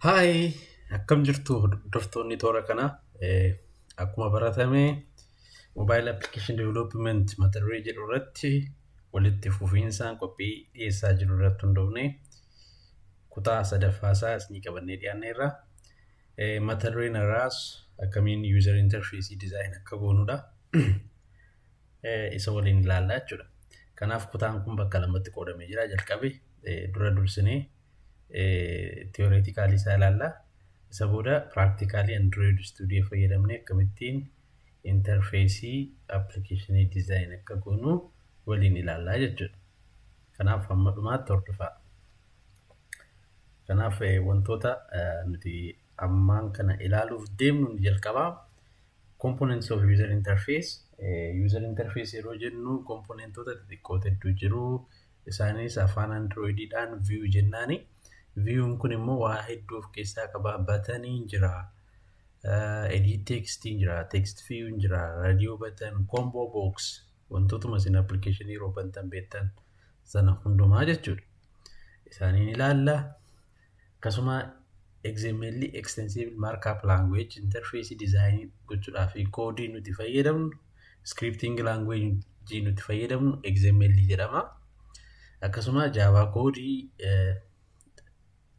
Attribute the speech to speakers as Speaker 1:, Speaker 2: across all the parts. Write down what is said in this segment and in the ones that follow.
Speaker 1: Hi, akkam jirtu hordoftoonni toora kanaa? Akkuma baratame mobile application development mata duree jedhu irratti walitti fufiinsaan qophii dhiyeessaa jiru irratti hundoofne kutaa sadaffaa isaa isinii qabannee dhiyaanneerra. Mata dureen irraas akkamiin user interface design akka goonudha. Isa waliin ilaallaa jechuudha. Kanaaf kutaan kun bakka lamatti qoodamee jira. Jalqabe dura dursinee theoreticalii isaa ilaalla. Isa booda practicalii Android Studio fayyadamnee akkamittiin interfaceii applicationii design akka goonu waliin ilaallaa jechuudha. Kanaaf hamma dhumaatti hordofaa. Kanaaf wantoota nuti ammaan kana ilaaluuf deemnu ni jalqabaa. Components of user interface. User interface yeroo jennu componentoota xixiqqoo hedduu jiru. Isaanis afaan Androidiidhaan view jennaani. View'n kun immoo waa hedduu of keessaa qaba. Buttoniin jira. Edit textiin jira. Text view'n jira. Radio button, combo box, wantootuma isin applicationii yeroo bantan beektan sana hundumaa jechuudha. Isaaniin ilaalla. Akkasuma XML, Extensible Markup Language, interface design gochuudhaaf codeii nuti fayyadamnu, scripting language nuti fayyadamnu XML jedhama. Akkasuma Java codeii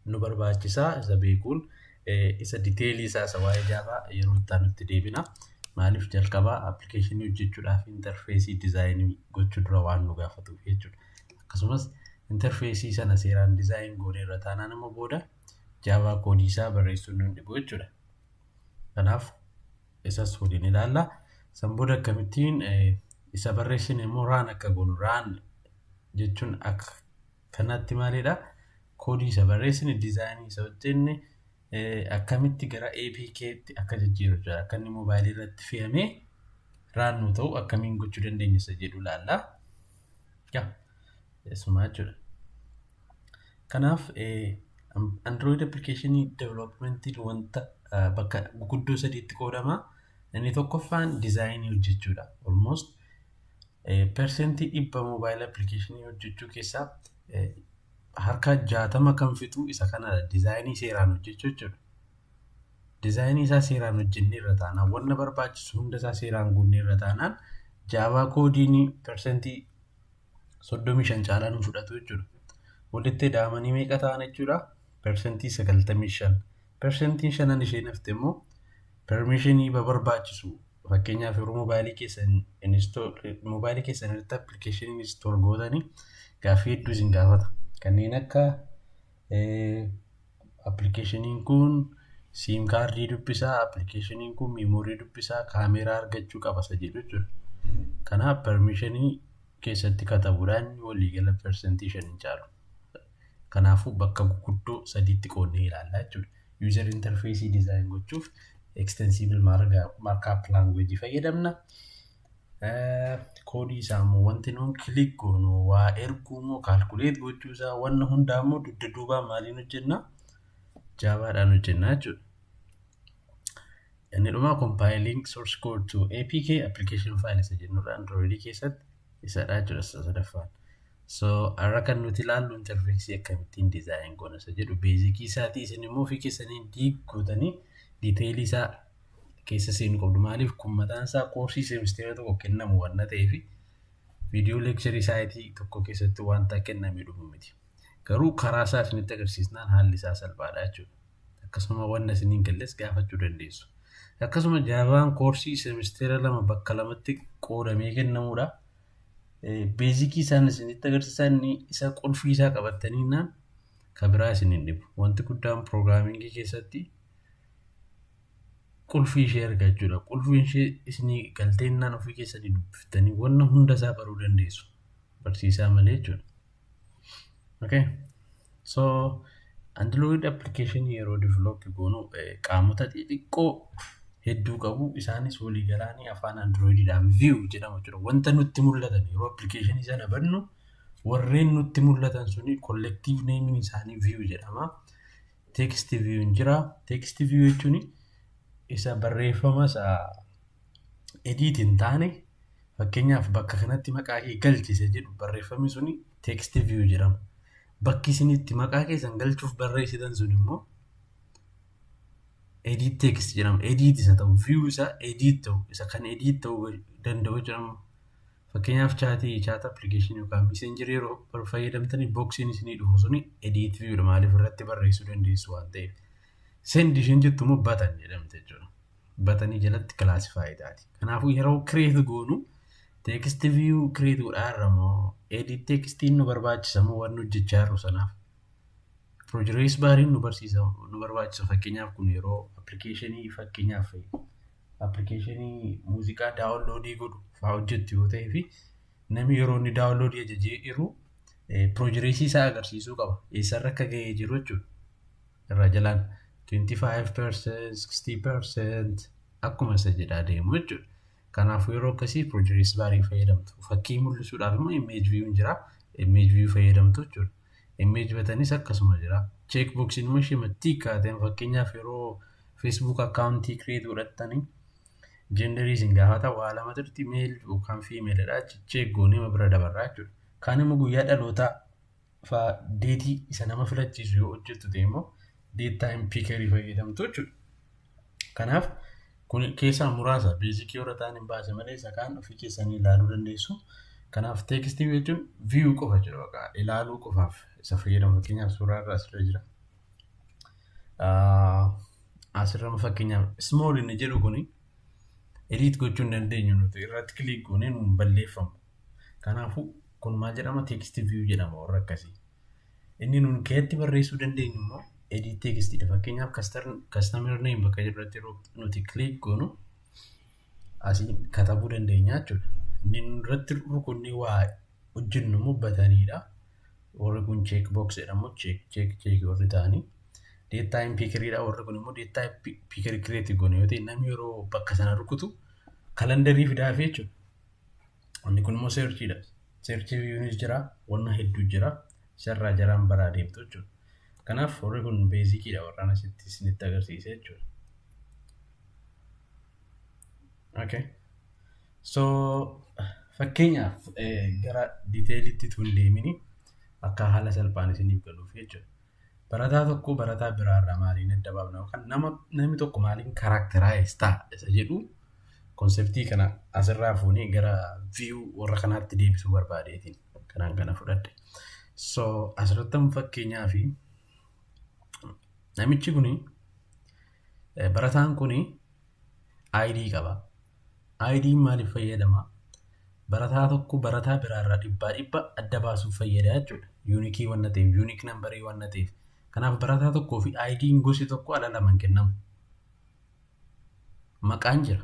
Speaker 1: nu barbaachisaa isa beekuun, isa detailii isaa, isa waa'ee Java yeroo itti aanutti deebina. Maaliif, jalqabaa applicationii hojjechuudhaaf interfaceii designii gochuu dura waan nu gaafatuuf jechuudha. Akkasumas interfaceii sana seeraan design goonee irra taanaan immoo booda Java codeii isaa barreessuun nu dhibu jechuudha. Kanaaf isas waliin ilaalla. San booda akkamittiin isa barreessine immoo run akka goonu. Run jechuun akka kanatti maalidha? Codeii isa barreessine, designii isa hojjenne akkamitti gara APK'tti akka jijjiiru jechuudha. Akka inni moobaayilii irratti fe'amee run nu ta'u akkamiin gochuu dandeenya isa jedhu ilaalla. Yaa, eessumaa jechuudha. Kanaaf Android application developmentiin wanta bakka guguddoo sadiitti qoodama. Inni tokkoffaan designii hojjechuudha. Almost 100% mobile applicationii hojjechuu keessaa harka 60 kan fixu isa kanadha. Designii seeraan hojjechuu jechuudha. Designii isaa seeraan hojjennee irra taanaan, wanna barbaachisu hunda isaa seeraan guunnee irra taanaan, Java codeiin 35% caalaa nu fudhatu jechuudha. Walitti ida'amanii meeqa ta'an jechuudha? 95%. 5% isheen hafte immoo permissionii barbaachisu. Fakkeenyaaf, yeroo moobaayilii keessan irratti applicationii install gootanii gaaffii hedduu isin gaafata. Kanneen akka applicationiin kun SIM cardii dubbisaa, applicationiin kun memoryii dubbisaa, kaameeraa argachuu qaba isa jedhu jechuudha. Kanaaf permissionii keessatti katabuudhaan waliigala 5% hin caalu. Kanaafuu bakka guguddoo sadiitti qoodnee ilaalla jechuudha. User interface design gochuuf extensible markup language fayyadamna. Codeii isaa immoo wanti nuun click goonu, waa erguu moo calculate gochuu isaa, wanna hundaa immoo dugda duubaan maaliin hojjenna? Javaadhaan hojjenna jechuudha. Inni dhumaa compiling source code to APK, application file, isa jennudha Android keessatti isadha jechuudha isa sadaffaan. So har'a kan nuti ilaallu interfaceii akkamittiin design goona isa jedhu basicii isaatii. Isin immoo ofii keessanii dig gootanii detailii isaa keessa seenuu qabdu. Maaliif, kun mataan isaa coursii semestera tokko kennamu waan ta'eef video lectureii saayitii tokko keessatti wanta kennamee dhumu miti. Garuu karaa isaa isinitti agarsiisnaan haalli isaa salphaadha jechuudha. Akkasuma wanna isiniin galles gaafachuu dandeessu. Akkasuma Javaan coursii semestera 2 bakka lamatti qoodamee kennamudha. Basicii isaan isinitti agarsiisan isa qulfii isaa qabattanii naan kan biraa isin hin dhibu. Wanti guddaan programmingii keessatti qulfii ishee argachuudha. Qulfiin ishee isinii galteennaan ofii keessanii dubbiftanii wanna hunda isaa baruu dandeessu. Barsiisaa malee jechuudha. Okay. So Android application yeroo develop goonu qaamota xixiqqoo hedduu qabu. Isaanis walii galaanii afaan Androidiidhaan view jedhamu jechuudha. Wanta nutti mul'atan yeroo applicationii sana bannu, warreen nutti mul'atan suni collective name isaanii view jedhama. Text view jira. Text view jechuun isa barreeffama isa edit hin taane, fakkeenyaaf bakka kanatti maqaa kee galchise jedhu, barreeffamni suni text view jedhama. Bakki isin itti maqaa keessan galchuuf barreessitan sun immoo Edit text jedhama. Edit isa ta'u, view isa edit ta'u, isa kan edit ta'uu danda'u jedhama. Fakkeenyaaf, chat application yookaan messenger yeroo fayyadamtanii boxiin isinii dhufu suni edit viewdha, maaliif irratti barreessuu dandeessu waan ta'eef. Send isheen jettu immoo button jedhamte jechuudha. Buttonii jalatti classify taati. Kanaafuu yeroo create goonu text view create godhaa irra moo edit textiin nu barbaachisa moo waan hojjechaa jirru sanaaf? Progress bariin nu barsiisa, nu barbaachisa. Fakkeenyaaf, kun yeroo applicationii, fakkeenyaaf applicationii muuziqaa downloadii godhu fa'aa hojjettu yoo ta'ee fi namni yeroo inni downloadii ajajee jiru progressii isaa agarsiisuu qaba. Eessarra akka gahee jiru jechuudha. Irraa jalaan 25%, 60% akkuma isa jedhaa deemu jechuudha. Kanaafuu yeroo akkasii progress barii fayyadamtu. Fakkii mul'isuudhaaf immoo image view jira. Image view fayyadamtu jechuudha. Image buttonis akkasuma jira. Check boxiin immoo ishee tick kaateen, fakkeenyaaf yeroo Facebook accountii create godhattanii genderii isin gaafata, waa lama turti, male yookaan femaledha. Check goonee bira dabarraa jechuudha. Kaan immoo guyyaa dhalootaa fa'aa dateii isa nama filachiisu yoo hojjettu ta'e immoo date time pickerii fayyadamtu jechuudha. Kanaaf kun keessaa muraasa basicii warra ta'an hin baase malee isa kaan ofii keessanii ilaaluu dandeessu. Kanaaf textii jechuun view qofa jira, bakka ilaaluu qofaaf isa fayyadamu. Fakkeenyaaf, suuraa irra asirra jira. Asirra fakkeenyaaf small inni jedhu kuni edit gochuu hin dandeenyu, nuti irratti click goonee nuun balleeffamu. Kanaafuu kun maal jedhama? Text view jedhama warra akkasii. Inni nuun keetti barreessuu dandeenyu immoo edit textiidha. Fakkeenyaaf, customer name bakka jedhu yeroo nuti click goonu asii katabuu dandeenya jechuudha. Inni nuun irratti rukunnee waa hojjennu immoo buttoniidha. Warri kun check box jedhamu, check check check warri ta'anii. Date time pickeriidha. Warri kun immoo date time pickerii create goone yoo ta'e namni yeroo bakka sana rukutu calendarii fidaaf jechuudha. Inni kun immoo searchiidha. Searchii viewnis jira, wanna hedduu jira. Isarraa jaraan baraa deemtu jechuudha. Kanaaf warri kun basiciidha warraan asitti isinitti agarsiise jechuudha. Okay. So fakkeenyaaf, gara detailitti tun deemini akka haala salphaan isiniif galuuf jechuudha. Barataa tokko barataa biraarraa maaliin adda baafna yookaan nama namni tokko maaliin characterize ta'a isa jedhu conceptii kana asirraa fuunee gara view warra kanaatti deebisuu barbaadeetiin kanaan kana fudhadhe. So asirratti fakkeenyaaf namichi kuni, barataan kuni ID qaba. ID maaliif fayyadama? Barataa tokko barataa biraarraa dhibbaa dhibba adda baasuuf fayyada jechuudha. Uniqueii waan ta'eef, unique numberii waan ta'eef. Kanaaf barataa tokkoo fi ID'n gosi tokko ala lama hin kennamu. Maqaan jira.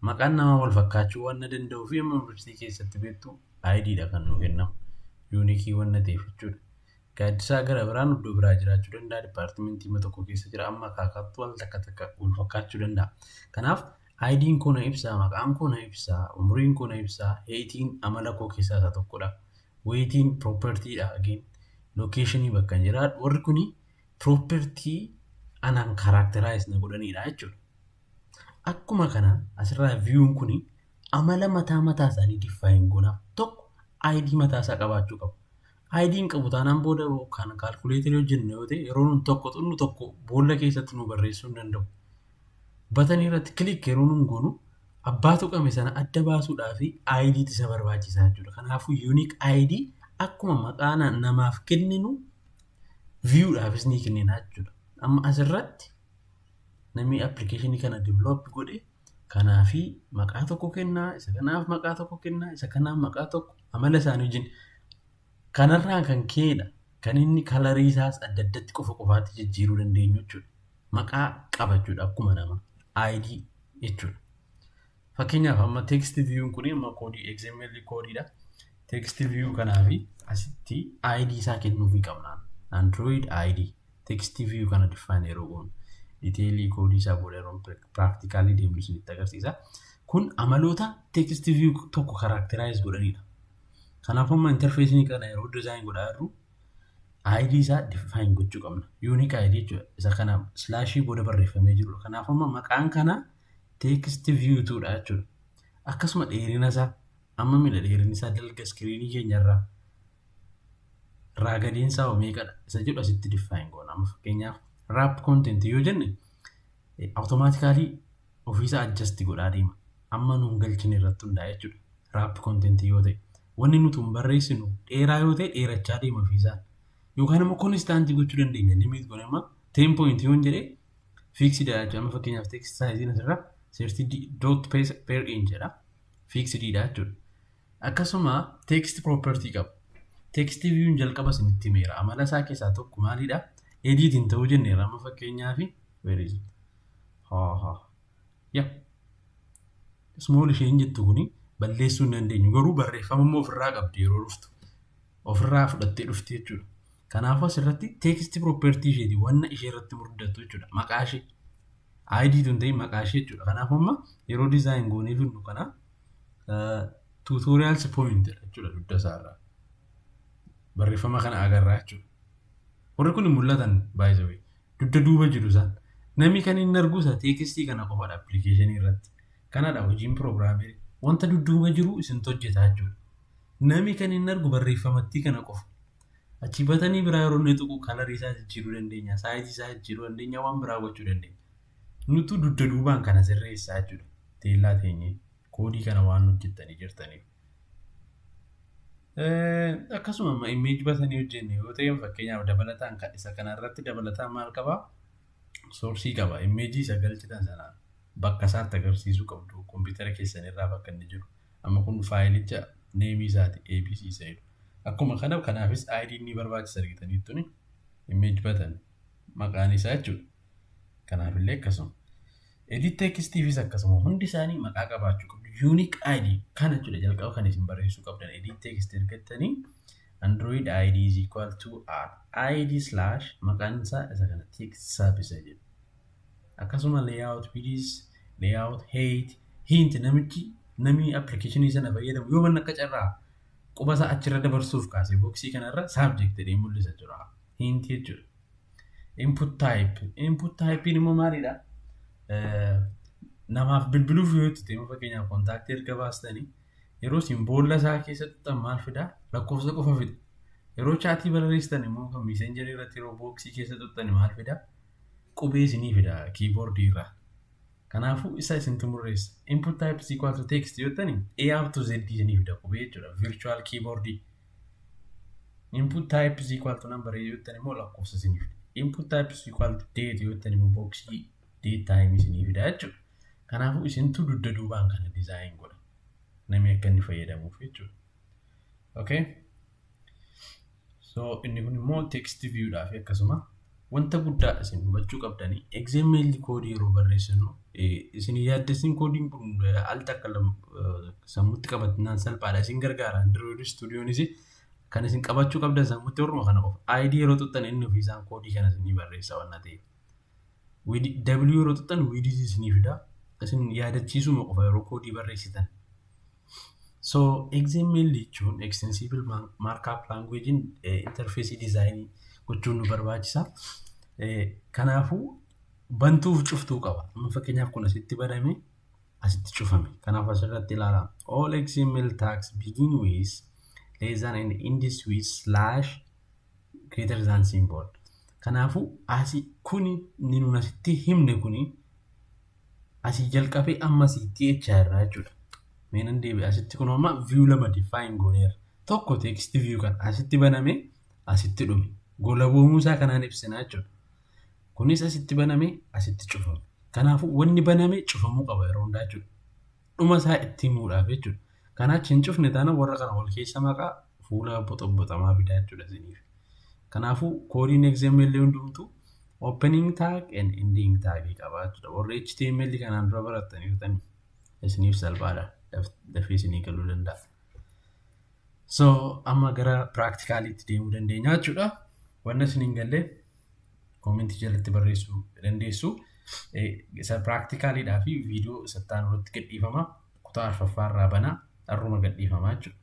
Speaker 1: Maqaan namaa wal fakkaachuu waan danda'uu fi amma yuunivarsiitii keessatti beektu IDdha kan nu kennamu. Uniqueii waan ta'eef jechuudha. Gaaddisaa gara biraan iddoo biraa jiraachuu danda'a. Departmentii tokko keessa jira. Amma akaakaattuu wal takka takka wal fakkaachuu danda'a. Kanaaf ID'n koo na ibsaa, maqaan koo na ibsaa, umuriin koo na ibsaa, heightiin amala koo keessaa isa tokkodha. Weightiin propertiidha again. Locationii bakka hin jiraadhu. Warri kuni property anaan characterize na godhanidha jechuudha. Akkuma kana asirraa viewun kuni amala mataa mataa isaanii define goonaaf. Tokko ID mataa isaa qabaachuu qabu. ID'n qabu taanaan booda kan calculatorii hojjennu yoo ta'e yeroo nun tokko xunnu tokko boolla keessatti nu barreessuu hin danda'u. Buttonii irratti click yeroo nun goonu abbaa tuqame sana adda baasuudhaa fi ID'tu isa barbaachisaa jechuudha. Kanaafuu unique ID akkuma maqaa namaaf kenninu viewdhaafis ni kennina jechuudha. Amma asirratti namni applicationii kana develop godhe kanaafi maqaa tokko kennaa, isa kanaaf maqaa tokko kennaa, isa kanaaf maqaa tokko, amala isaanii wajjin. Kanarraa kan ka'edha kan inni colorii isaas adda addatti qofa qofaatti jijjiiruu dandeenyu jechuudha. Maqaa qaba jechuudha akkuma nama ID jechuudha. Fakkeenyaaf, amma text viewun kun amma codeii XML codeiidha. Text view kanaafi asitti ID isaa kennuufii qabna. Android ID text view kana define yeroo goonu detailii codeii isaa booda yeroo practicalii deemnu isinitti agarsiisa. Kun amaloota text view tokko characterize godhanidha. Kanaafuu amma interfaceii kana yeroo design godhaa jirru ID isaa define gochuu qabna. Unique ID jechuudha. Isa kana slashii booda barreeffamee jirudha. Kanaafuu amma maqaan kana text view twodha jechuudha. Akkasuma dheerina isaa, amma miidha dheerinni isaa dalga screenii keenyarraa raagadiin isaa hoo meeqadha isa jedhu asitti define goona. Amma fakkeenyaaf wrap content yoo jenne Automatically ofiisa adjust godhaa deema. Amma nuun galchine irratti hundaa'a jechuudha. Wrap content yoo ta'e. Wanni nuti hin barreessinu dheeraa yoo ta'e, dheerachaa deema ofiisaan. Yookaan immoo constant gochuu dandeenya. Limit goone amma 10 point yoon jedhee fixed jechuudha. Amma fakkeenyaaf text size asirra 30 dot per inch jedha. Fixed dha jechuudha. Akkasuma text property qaba. Text view'n jalqaba isinitti himeera. Amala isaa keessaa tokko maalidha? Edit hin ta'uu jenneera. Amma fakkeenyaaf, where is it? Haa haa. Yaa. Small isheen jettu kuni balleessuu hin dandeenyu. Garuu barreeffama immoo ofirraa qabdi yeroo dhuftu. Ofirraa fudhattee dhufti jechuudha. Kanaafuu asirratti text property isheeti wanna ishee irratti murdattu jechuudha. Maqaa ishee. ID tun ta'in maqaa ishee jechuudha. Kanaafuu amma yeroo design goonee fidnu kana tutorials point jechuudha dugda isaarraa. Barreeffama kana agarraa jechuudha. Warri kun mul'atan baay'ee dugda duuba jiru isaan. Namni kan inni argu isa textii kana qofadha applicationii irratti. Kanadha hojiin programmerii. Wanta dudduuba jiru isintu hojjetaa jechuudha. Namni kan inni argu barreeffamattii kana qofa. Achi buttonii biraa yeroo inni tuqu colorii isaa jijjiiruu dandeenya, sizeii isaa jijjiiruu dandeenya, waan biraa gochuu dandeenya. Nutu dugda duubaan kana sirreessaa jechuudha. Teellaa teenyee codeii kana waan hojjettanii jirtaniif. Akkasuma amma image buttonii hojjenne yoo ta'e, fakkeenyaaf dabalataan kan isa kanarratti dabalataan maal qabaa? Sourceii qaba. Imageii isa galchitan sana bakka isaatti agarsiisuu qabdu kompiitara keessan irraa bakka inni jiru. Amma kun fileicha nameii isaati, ABC isa jedhu. Akkuma kana kanaafis ID ni barbaachisa argitaniittuni, image button maqaan isaa jechuudha. Kanaafillee akkasuma. Edit textiifis akkasuma, hundi isaanii maqaa qabaachuu qabdu. Unique ID kana jechuudha jalqaba kan isin barreessuu qabdan. Edit text ergattanii Android ID is equal to R ID slash maqaan isaa isa kana, text sub isa jedhu. Akkasuma layout width, layout height, hint, namichi namni applicationii sana fayyadamu yoo manni akka carraa quba isaa achirra dabarsuuf kaase boxii kanarra subject jedhee mul'isa jira. Hint jechuudha. Input type. Input typein immoo maalidha? Namaaf bilbiluuf yoo itti ta'e, fakkeenyaaf contactii erga baastanii yeroo isin boolla isaa keessa tuqxan maal fidaa? Lakkoofsa qofa fida. Yeroo chatii barreessitan immoo kan Messengerii irratti yeroo boxii keessa tuqxan maal fidaa? Qubee isinii fida keyboardii irraa. Kanaafuu isa isintu murreessa. Input type is equal to text yoo jettani, A up to Z isinii fida qubee jechuudha. Virtual keyboardii. Input type is equal to number yoo jettan immoo lakkoofsa isinii fida. Input type is equal to date yoo jettan immoo boxii date time isinii fida jechuudha. Kanaafuu isintu dugda duubaan kana design godha. Namni akka inni fayyadamuuf jechuudha. Okay. So inni kun immoo text viewdhaaf. Akkasuma wanta guddaa isin hubachuu qabdanii, XML codeii yeroo barreessinu isin yaaddessin, codeiin kun al takka sammuutti qabatnaan salphaadha, isin gargaara. Android Studionis kan isin qabachuu qabdan sammuutti warruma kana qofa. ID yeroo tuqxan inni ofiisaan codeii kana isinii barreessa waan ta'eef. W yeroo tuqxan width isinii fida. Isin yaadachiisuma qofa yeroo codeii barreessitan. So XML jechuun Extensible Markup Language, interface design gochuun nu barbaachisa. Kanaafuu bantuuf cuftuu qaba. Amma fakkeenyaaf kun asitti baname, asitti cufame. Kanaaf asirratti ilaalaa. All XML tags begin with less than and ends with slash greater than symbol. Kanaafuu asii kuni inni nun asitti himne kuni asii jalqabee amma asitti jechaa irraa jechuudha. Mee nan deebi'a. Asitti kun amma view lama define gooneerra. Tokko text view kan asitti baname, asitti dhume. Golaboomuu isaa kanaan ibsina jechuudha. Kunis asitti baname, asitti cufame. Kanaafuu wanni baname cufamuu qaba yeroo hundaa jechuudha. Dhuma isaa itti himuudhaaf jechuudha. Kanaachi hin cufne taanaan warra kana wal keessa maqaa fuula boxoboxamaa fidaa jechuudha isiniif. Kanaafuu codeiin XML hundumtuu opening tag and ending tag qaba jechuudha. Warri HTML kanaan dura barattanii isiniif salphaadha. Dafee isinii galuu danda'a. So amma gara practicaliitti deemuu dandeenya jechuudha. Wanna isin hin galle commentii jalatti barreessuu dandeessu. Isa practicaliidhaa fi viidiyoo isa itti aanu irratti gadhiifama. Kutaa arfaffaa irraa banaa dharruma gadhiifama jechuudha.